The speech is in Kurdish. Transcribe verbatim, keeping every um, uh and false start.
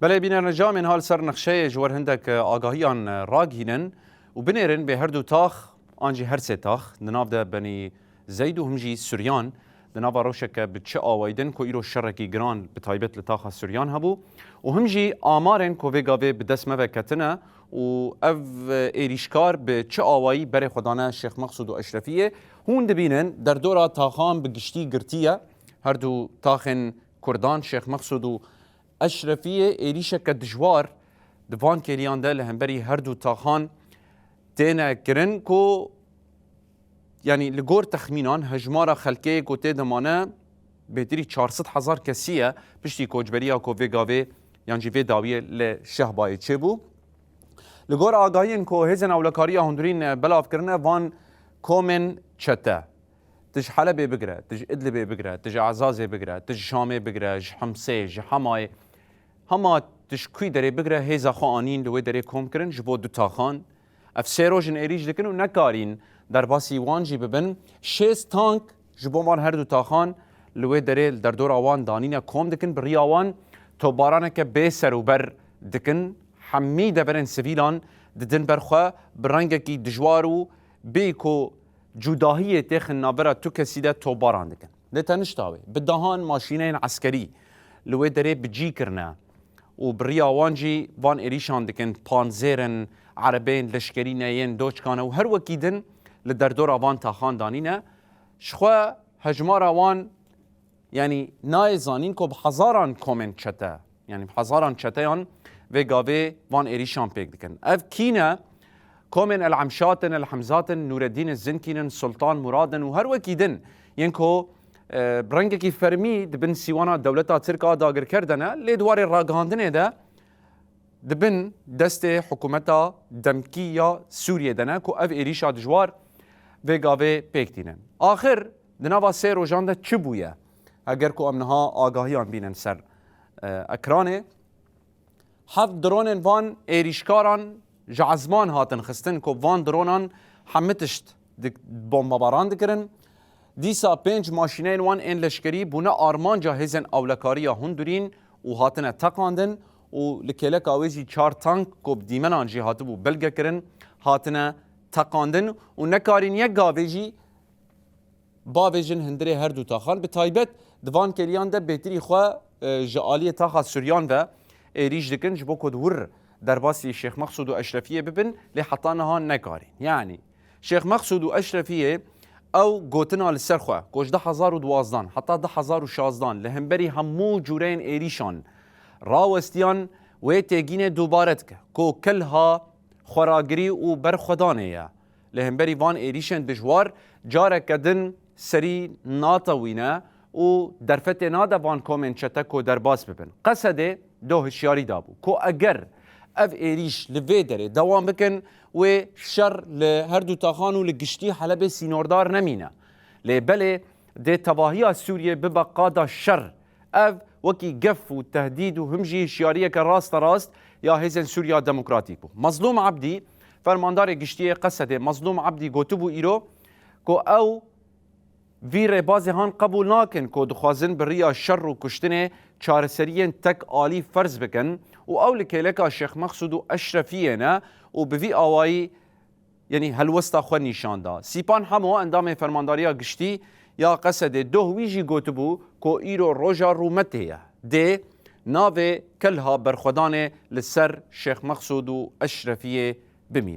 Belê bînerine camên hal ser nexşeyê ji wer hindek agahiyan ragihînin û binêrin bê her du tax an jî her sê tax di nav de benî Zeyd û him jî Suryan di nava rewşeke bi çi awayî din ku îro şerekî giran bi taybet li taxa Suryan hebû û him jî amarên ku vê gavê bi dest me ve ketine û ev êrîşkar bi çi awayî berê xwe dane Şêx Mexsûd û Eşrefiyê. Hûn dibînin derdora taxan bi giştî girtî ye. Her du taxên Kurdan Şêx Mexsûd û Eşrefiyê êrîşeke dijwar di van kêliyan de li hemberî her du taxan têne kirin ku, yanî li gor texmînan hejmara xelkê ku tê de mane bêtirî çar sed hezar kesî ye, piştî koçberiya ku vê gavê yan jî vê dawiyê li Şehbayê çêbû. Li gor agahiyên ku hêzên ewlekariya hundirîn belav kirine, van komên çete, tu ji Helebê bigire, tu ji Idlibê bigire, tu ji Ezazê bigire, tu ji Şamê bigire, ji Himsê, ji Hemayê, hema tu ji kû derê bigire, hêza xwe anîn li wê derê kom kirin ji bo du taxan. Ev sê roj in êrîş dikin û nekarîn derbasî wan jî bibin. Şêst tank ji bo van her du taxan li wê derê li derdora wan danîne, kom dikin, bi riya wan topbaraneke bê serûber dikin. Hemî deverên sivîlan didin ber xwe, bi rengekî dijwar û bê ku cudahiyê têxin navbera tu kesî de topbaran dikin. Lê te nişta wê. Bi dehan maşîneyên eskerî li wê derê bi cî kirine û bi riya wan jî van êrîşan dikin. Panzêr in, erebeyên leşkerî ne yên doçkan e û her wekî din li derdora van taxan danîne. Ji xwe hejmara wan, yanî nayê zanîn ku bi hezaran komên çete, yanî bi hezaran çeteyan vê gavê van êrîşan pêk dikin. Ev kî ne? Komên El Emşat in, El Hemzat in, Nûreddîn Zinkîn in, Sultan Murad in û her wekî din yên ku, e, bi rengekî fermî di bin sîwana dewleta Tirk a dagirker de ne, lê di warê ragihandinê de di bin destê hikûmeta demkî ya Sûriyê de ne ku ev êrîşa dijwar vê gavê pêk tînin. Axir di nava sê rojan de çi bûye? Heger ku em niha agahiyan bînin ser, e, ekranê, heft dronên van êrîşkaran ji ezman hatin xistin ku van dronan hemî tişt dik-, bombebaran dikirin. Dîsa pênc maşîneyên wan ên leşkerî bûne armanca hêzên ewlekariya hundirîn û hatine teqandin û li kêleka wê jî çar tank ku bi dîmenan jî hatibû belgekirin, hatine teqandin û nekarîn yek gavê jî bavêjin hundirê her du taxan. Bi taybet di van kêliyan de bêtirî xwe, e, ji aliyê taxa Suryan ve êrîş dikin ji bo ku di wir derbasî Şêx Mexsûd û Eşrefiyê bibin, lê heta niha nekarîn. Yanî Şêx Mexsûd û Eşrefiyê ew gotina li ser xwe ku ji du hezar û duwazdan heta du hezar û şazdan li hemberî hemû cûreyên êrîşan rawestiyan, wê têgînê dubare dike ku kilha xweragirî û berxwedanê ye. Li hemberî van êrîşên dijwar careke din serî natewîne û derfetê nade van komên çete ku derbas bibin. Qesedê doh hişyarî dabû ku eger ev êrîş li vê derê dewam bikin, wê şer li her du taxan û li giştî Helebê sînordar nemîne. Lê belê dê tevahiya Sûriyê bibe qada şer. Ev wekî gef û tehdîd û him jî hişyariyeke rasterast ya Hêzên Sûriya Demokratîk bû. Mezlûm Ebdî, fermandarê giştî yê Qesedê, Mezlûm Ebdî gotibû îro ku ew vî rêbazê han qebûl nakin ku dixwazin bi riya şer û kuştinê çareseriyên tek alî ferz bikin û ew li kêleka Şêx Mexsûd û Eşrefiyê ne û bi vî awayî, yanî helwesta xwe nîşan da. Sîpan Hemo, endamê Fermandariya Giştî ya Qesedê, doh wî jî gotibû ku îro roja rûmetê ye. Dê navê kelha berxwedanê li ser Şêx Mexsûd û Eşrefiyê bimîne.